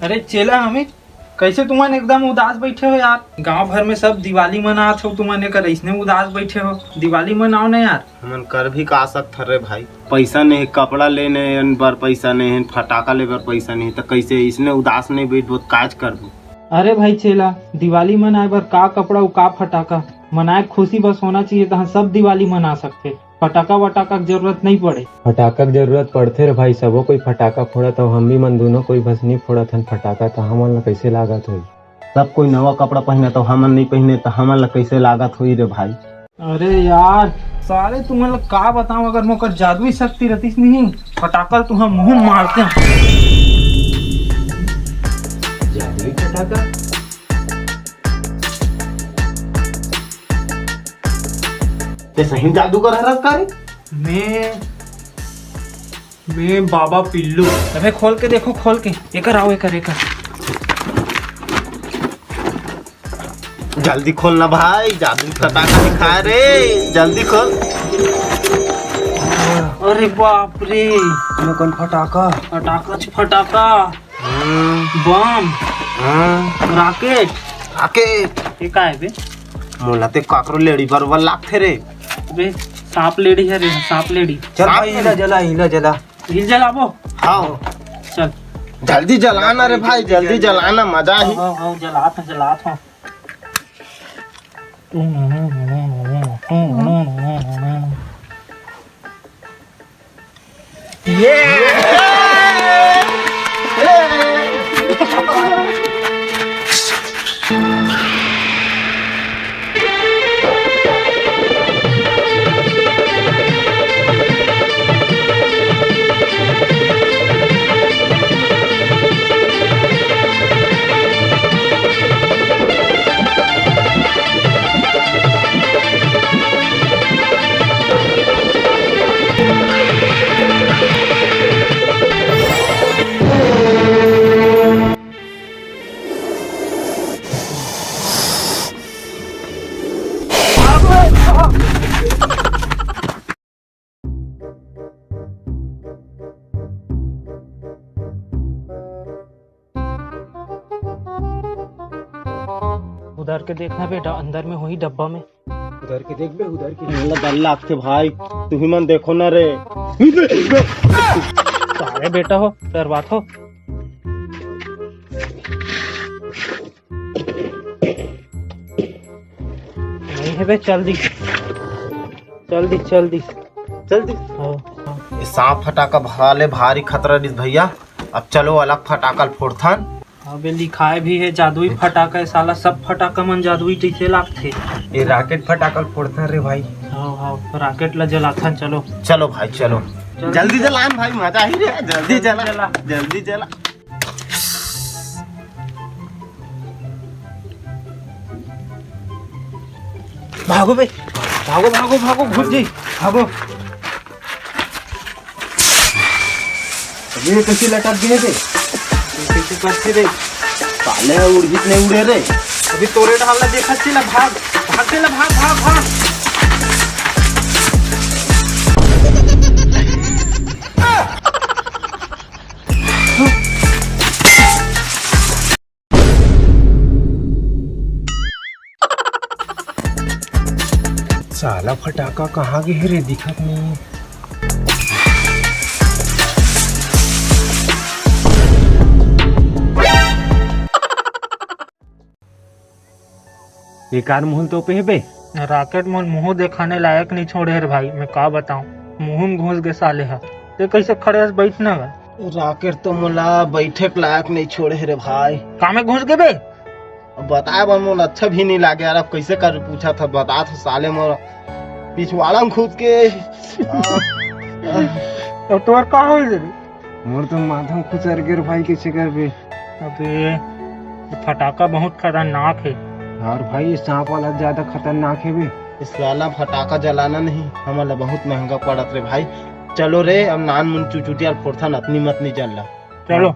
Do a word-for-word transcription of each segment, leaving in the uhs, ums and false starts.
अरे चेला अमित, कइसे तुमन एकदम उदास बइठे हो यार? गांव भर में सब दिवाली मनात हो, तुमन एकर अइसने उदास बइठे हो। दिवाली मनाओ ना यार। हमन कर भी का सकथन रे भाई, पइसा नइ हे, कपड़ा लेने बर पइसा नइ हे, फटाका ले बर पइसा नइ हे, त कइसे अइसने उदास नइ बइठबो, काज करबो। अरे भाई चेला, दिवाली मनाए बर का कपड़ा अउ का फटाका? मनाए के खुशी बस होना चाहिए, तहाँ सब दिवाली मना सकथे। फटाका वटाका के जरूरत नइ पड़े। फटाका के जरूरत पड़थे रे भाई, सबो कोई फटाका फोड़त हव, हम भी मन दूनों कोई बस नइ फोड़त हन फटाका, त हमन ला कइसे लागत होही? सब कोई नवा कपड़ा पहिनत हव, हमन नइ पहिने त हमन ला कइसे लागत होही रे भाई? अरे यार, साले तुमन ला का बताओ, अगर मोकर जादुई शक्ति रहतीस नहीं, फटाका ल तुमन मुंह मारते। जादुई फटाका? ते सही जादूगर हरस का रे? मैं, मैं बाबा पिल्लू। अबे खोल के देखो, खोल के। एकर आओ, एकर, एकर। जल्दी खोल ना भाई, जादू फटाका दिखा रे, जल्दी खोल। अरे बाप रे, मैं कौन फटाका? फटाका छ फटाका। हम्म। बम। हाँ। राकेट। राकेट। ये का है बे? मोला ते काकरो लेड़ी बरोबर लागथे रे। बे, सांप लेड़ी है रे, सांप लेड़ी। चल सांप भाई, लेड़ी। इला जला, इला जला। इल जलाबो? हाँ। चल। जल्दी जला ना रे भाई, जल्दी जला ना, मजा ही। हाँ, हाँ, जलात हूँ, जलात हूँ। उधर के देखना बेटा, अंदर में होही डब्बा में। उधर के देख बे, उधर के। मोला डर लागथे भाई, तुही मन देखो ना रे। सारे बेटा हो, डरवात हो। नहीं है बे, चल दी, चल दी, चल दी। चल दी। हाँ, हाँ। ये सांप फटाका भला ले भारी खतरा दिस भैया। अब चलो अलग फटाका ल फोड़थन। अबे लिखाए भी है जादुई फटाका है साला, सब फटाका मन जादुई जैसे लागथे। ये राकेट फटाका ल फोड़थन रे भाई। हाँ, हाँ, राकेट ला जलाथन, चलो। चलो भाई, चलो। चलो। जल्दी जलान भाई, मजा ही रे, जल्दी जला, जला। जल्दी जला। भागो बे, भागो, भागो, भागो, घुस जाई, भागो। अबे, ये कैसे लटक गए बे? ये कैसे करथे रे? साले उड़ भी नहीं उड़े रे। अभी तोरे डाल ला देखा चला, भाग, भाग चला, भाग, भाग, भाग। साला फटाका कहाँ गे हे रे, दिखत नहीं। बेकार मुहूं ल तोपे हे बे। राकेट मोर मुंह देखाने लायक नहीं छोड़े हे रे भाई, मैं का बताऊं, मुंह में घुस गे साले हा। ते कैसे खड़े हस, बैठ ना बे। राकेट तो मोला बैठे के लायक नहीं छोड़े हे रे भाई। का में घुस गे बे? अब बताए बर मोला अच्छा भी नहीं लागे यार, अब कैसे कर पूछा था, बता था साले मोर पिछवाड़ा में घुस के। तो तोर का हो गे रे? मोर तो माथा खुसर गे रे भाई, कइसे करबे? अबे, ये फटाका बहुत खतरनाक हे। यार भाई, ये सांप वाला ज्यादा खतरनाक हे बे। इस वाला फटाका जलाना नहीं, हमन ला बहुत महंगा पड़त रे भाई। चलो रे, अब नान मुन चुचुटिया फोड़थन, अतनी मतनी जल ला। चलो।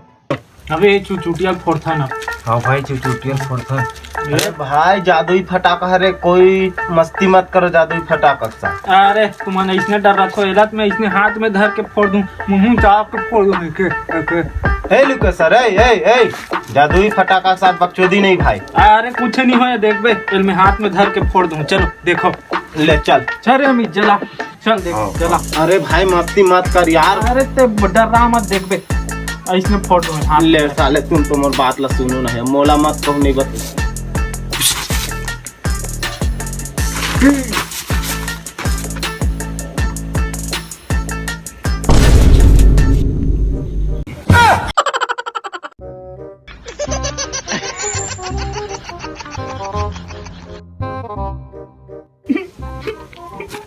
अबे, ये चुचुटिया फोड़थन ना। हाँ भाई, चुचुटिया फोड़थन। अरे भाई, जादुई फटाका हरे, कोई मस्ती मत करो जादुई फटाका के साथ। अरे, तुमन इसने डर रखो, एला त मैं इसने हाथ में धर के फोड़ दूं, मुंह चाप के फोड़ दूं, एके, एके। ए लुकेसर, ए, ए, ए, जादुई फटाका के साथ बकचोदी नहीं भाई। अरे कुछ नहीं होय, देखबे, एल मैं हाथ में धर के फोड़ दूं। चलो देखो। ले चल। चल रे अमित, जला। चल देख, हाँ। जला। अरे भाई मस्ती मत कर यार। अरे ते डरा मत, देखबे, ऐसने फोड़ दूं हाथ ले में। साले, तुम तो मोर बात ला सुनो ना है, मोला मत कहू नहीं बता।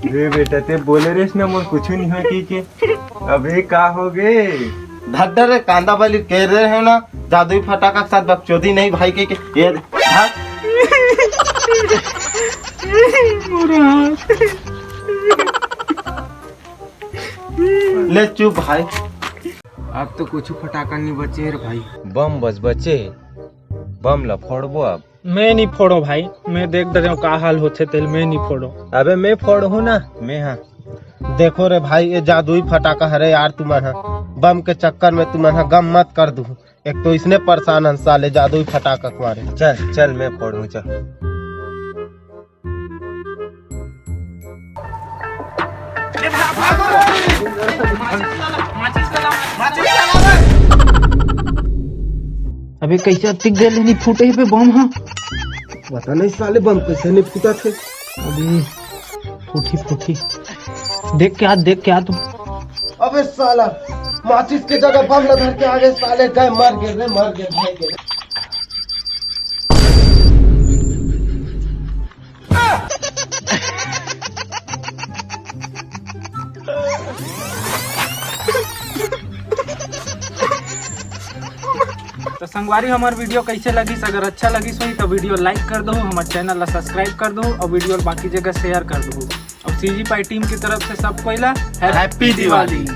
रे बेटा, ते बोले रेस ना मोर कुछ नहीं हो की के। अबे का हो गे? धर रे कांदा बाली कह रहे हैं ना, जादुई फटाका के साथ बकचोदी नहीं भाई के, के ये हाँ? ले चुप भाई। अब तो कुछ फटाका नहीं बचे रे भाई। बम बस बचे, बम ला फोड़बो अब। मैं नहीं फोड़ो भाई, मैं देख दे रहा हूँ का हाल होथे तेल, मैं नहीं फोड़ो। अबे मैं फोड़हूँ ना, मैं हाँ। देखो रे भाई, ये जादुई फटाका हरे यार, तुमन ह बम के चक्कर में तुमन ह गम मत कर दू। एक तो इसने परेशान हन साले जादुई फटाका के मारे। चल चल, मैं फोड़हूँ, चल। अबे कैसे अतिक देर ले नहीं फूटे हे बे बम हा? पता नहीं साले बम कैसे नहीं फूटा थे। अबे फूटी फूटी, देख क्या, देख क्या तू। अबे साला माचिस के जगह बम ला धर के आगे साले गए, मर गए रे, मर गए, मर गए। तो संगवारी, हमार वीडियो कैसे लगिस? अगर अच्छा लगिस होही तो वीडियो लाइक कर दो, हमार चैनल ला सब्सक्राइब कर दो और वीडियो ला बाकी जगह शेयर कर दो। और सीजी पाई टीम की तरफ से सब कोई ला हैप्पी दिवाली।